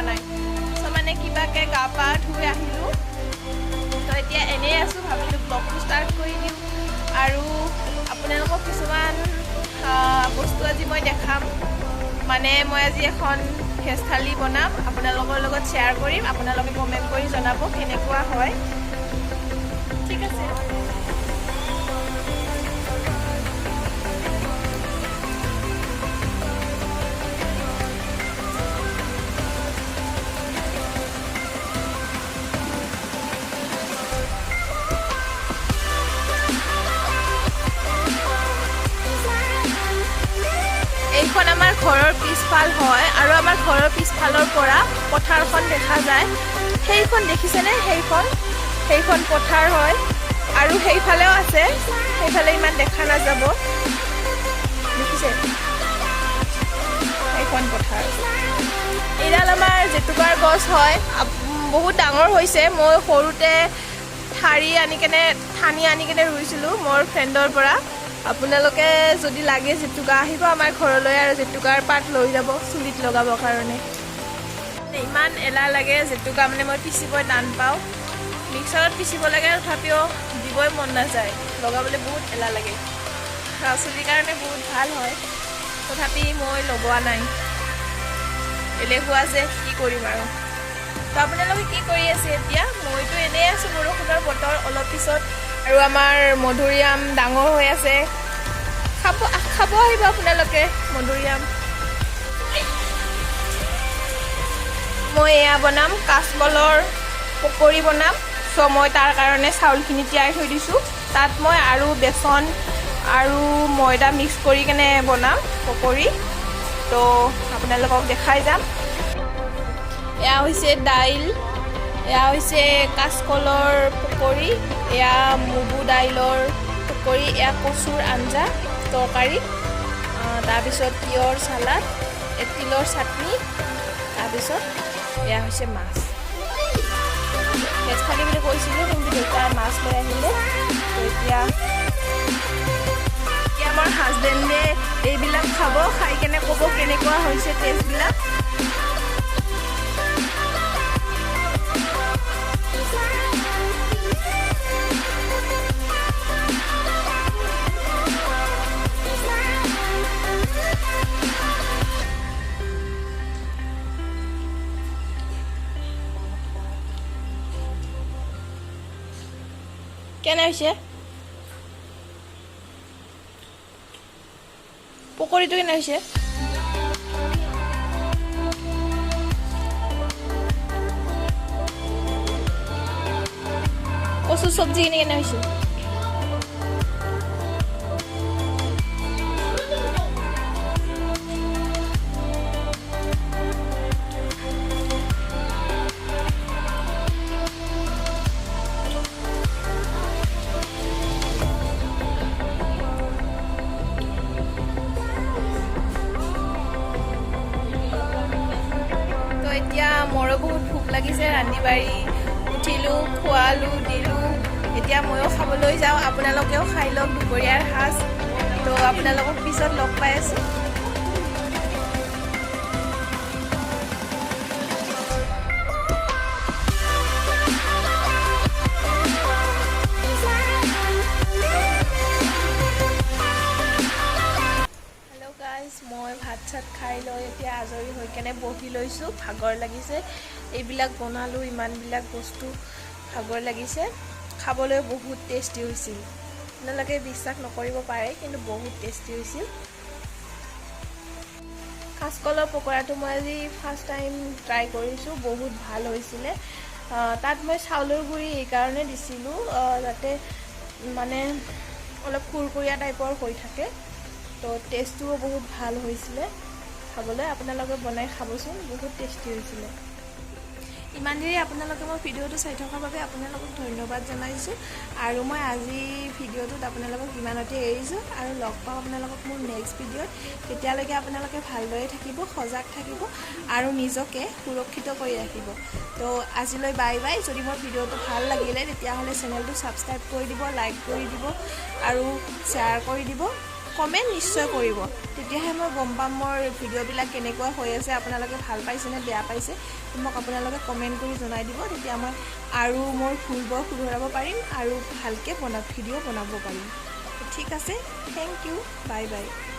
নাই। চ' মানে কিবাকৈ গা পা ধুই আহিলোঁ। তো এতিয়া এনেই আছোঁ, ভাবিলোঁ ব্লগটো ষ্টাৰ্ট কৰি দিওঁ আৰু আপোনালোকক কিছুমান বস্তু আজি মই দেখাম। মানে মই আজি এখন ভেজ থালি বনাম, আপোনালোকৰ লগত শ্বেয়াৰ কৰিম। আপোনালোকে কমেণ্ট কৰি জনাব কেনেকুৱা হয়। ঠিক আছে। এইখন আমাৰ ঘৰৰ পিছফাল হয় আৰু আমাৰ ঘৰৰ পিছফালৰ পৰা পথাৰখন দেখা যায়। সেইখন দেখিছেনে? সেইখন পথাৰ হয় আৰু সেইফালেও আছে, সেইফালে ইমান দেখা নাযাব। দেখিছে সেইখন পথাৰ। এইডাল আমাৰ জেতুকাৰ গছ হয়, বহুত ডাঙৰ হৈছে। মই সৰুতে ঠাৰি আনি কেনে, ঠানি আনি কেনে ৰুইছিলোঁ মোৰ ফ্ৰেণ্ডৰ পৰা। আপোনালোকে যদি লাগে জেতুকা, আহিব আমাৰ ঘৰলৈ আৰু জেতুকাৰ পাত লৈ যাব চুলিত লগাবৰ কাৰণে। ইমান এলাহ লাগে জেতুকা, মানে মই পিচিবই টান পাওঁ। মিক্সাৰত পিচিব লাগে, তথাপিও দিবই মন নাযায়, লগাবলৈ বহুত এলাহ লাগে। চুলিৰ কাৰণে বহুত ভাল হয়, তথাপি মই লগোৱা নাই, এলেহুৱা যে কি কৰিম আৰু। তো আপোনালোকে কি কৰি আছে এতিয়া? মইতো এনেই আছোঁ, বৰষুণৰ বতৰ, অলপ পিছত আৰু আমাৰ মধুৰিআম ডাঙৰ হৈ আছে, খাব খাব আহিব আপোনালোকে মধুৰিআম। মই এয়া বনাম, কাচকলৰ পকৰি বনাম। চ' মই তাৰ কাৰণে চাউলখিনি তিয়াই থৈ দিছোঁ। তাত মই আৰু বেচন আৰু ময়দা মিক্স কৰি কেনে বনাম পকৰি। তো আপোনালোকক দেখাই যাম। এয়া হৈছে দাইল, এয়া হৈছে কাচকলৰ পকৰি, এয়া মগু দাইলৰ পকৰি, এয়া কচুৰ আঞ্জা তৰকাৰী, তাৰপিছত তিয়ঁহৰ চালাড, তিলৰ চাটনি, তাৰপিছত এয়া হৈছে মাছ। ভেজ থালি বুলি কৈছিলোঁ, কিন্তু দেউতাই মাছ লৈ আহিলে। তো এতিয়া এতিয়া আমাৰ হাজবেণ্ডে এইবিলাক খাব, খাই কেনে ক'ব কেনেকুৱা হৈছে টেষ্টবিলাক। কেনে হৈছে পকৰীটো? কেনে হৈছে? কচু চব্জিখিনি কেনে হৈছে? তো এতিয়া মোৰো বহুত ভোক লাগিছে। ৰান্ধি বাঢ়ি উঠিলোঁ, খোৱালোঁ, দিলোঁ। এতিয়া ময়ো খাবলৈ যাওঁ। আপোনালোকেও খাই লওক দুপৰীয়াৰ সাজ। তো আপোনালোকক পিছত লগ পাই আছোঁ। হেল্ল' গাইজ, মই ভাত চাত খাই লৈ এতিয়া আজৰি হৈ কেনে বহি লৈছোঁ। ভাগৰ লাগিছে, এইবিলাক বনালোঁ, ইমানবিলাক বস্তু, ভাগৰ লাগিছে। খাবলৈ বহুত টেষ্টি হৈছিল। আপোনালোকে বিশ্বাস নকৰিব পাৰে, কিন্তু বহুত টেষ্টি হৈছিল। কাচকলৰ পকৰাটো মই আজি ফাৰ্ষ্ট টাইম ট্ৰাই কৰিছোঁ, বহুত ভাল হৈছিলে। তাত মই চাউলৰ গুড়ি এইকাৰণে দিছিলোঁ যাতে মানে অলপ কুৰকুৰীয়া টাইপৰ হৈ থাকে। তো টেষ্টটোও বহুত ভাল হৈছিলে খাবলৈ। আপোনালোকে বনাই খাবচোন, বহুত টেষ্টি হৈছিলে। ইমান দেৰি আপোনালোকে মোৰ ভিডিঅ'টো চাই থকাৰ বাবে আপোনালোকক ধন্যবাদ জনাইছোঁ আৰু মই আজি ভিডিঅ'টোত আপোনালোকক ইমানতে এৰিছোঁ আৰু লগ পাম আপোনালোকক মোৰ নেক্সট ভিডিঅ'ত। তেতিয়ালৈকে আপোনালোকে ভালদৰে থাকিব, সজাগ থাকিব আৰু নিজকে সুৰক্ষিত কৰি ৰাখিব। তো আজিলৈ বাই বাই। যদি মোৰ ভিডিঅ'টো ভাল লাগিলে, তেতিয়াহ'লে চেনেলটো ছাবস্ক্ৰাইব কৰি দিব, লাইক কৰি দিব আৰু শ্বেয়াৰ কৰি দিব। কমেণ্ট নিশ্চয় কৰিব। তেতিয়াহে মই গম পাম মোৰ ভিডিঅ'বিলাক কেনেকুৱা হৈ আছে, আপোনালোকে ভাল পাইছে নে বেয়া পাইছে। মোক আপোনালোকে কমেণ্ট কৰি জনাই দিব, তেতিয়া মই আৰু মোৰ ভুলবোৰ শুধৰাব পাৰিম আৰু ভালকৈ ভিডিঅ' বনাব পাৰিম। ঠিক আছে, thank U, bye bye.